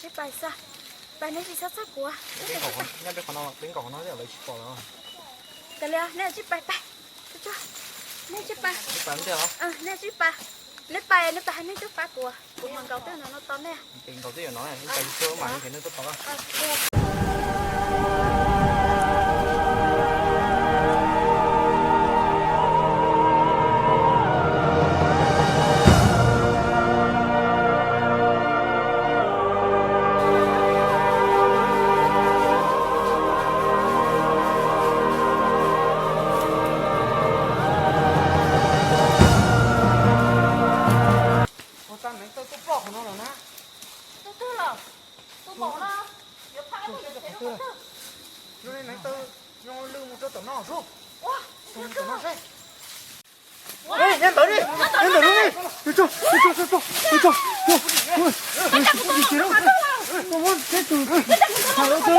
Tsis pais xwb, pais neb tsis txhob txhawj kuv. Nyob peb qhov no, peb nkaum qhov no lawv tsis pom lawm. Kav liam, neb tsis pais, pais. Nej tsis pais. Nej tsis pais. Nej pais, nej pais, nej twb pab kuv, kuv mam nkaum tej no no tau nej. Ua tau neev taw tuaj ploj qhov no lawm na. Tus twg los? Tus maum no yuav phab tus yuav qhov twg? Zoo li neev taw zoo lwj mus rau tom no xwb. Mus tom no seb. Nyob ntawd ne, nyob ntawm lub ne. Tus tso, tus tso, tus tso, tus tso. Muab teb tus tham lawv tso.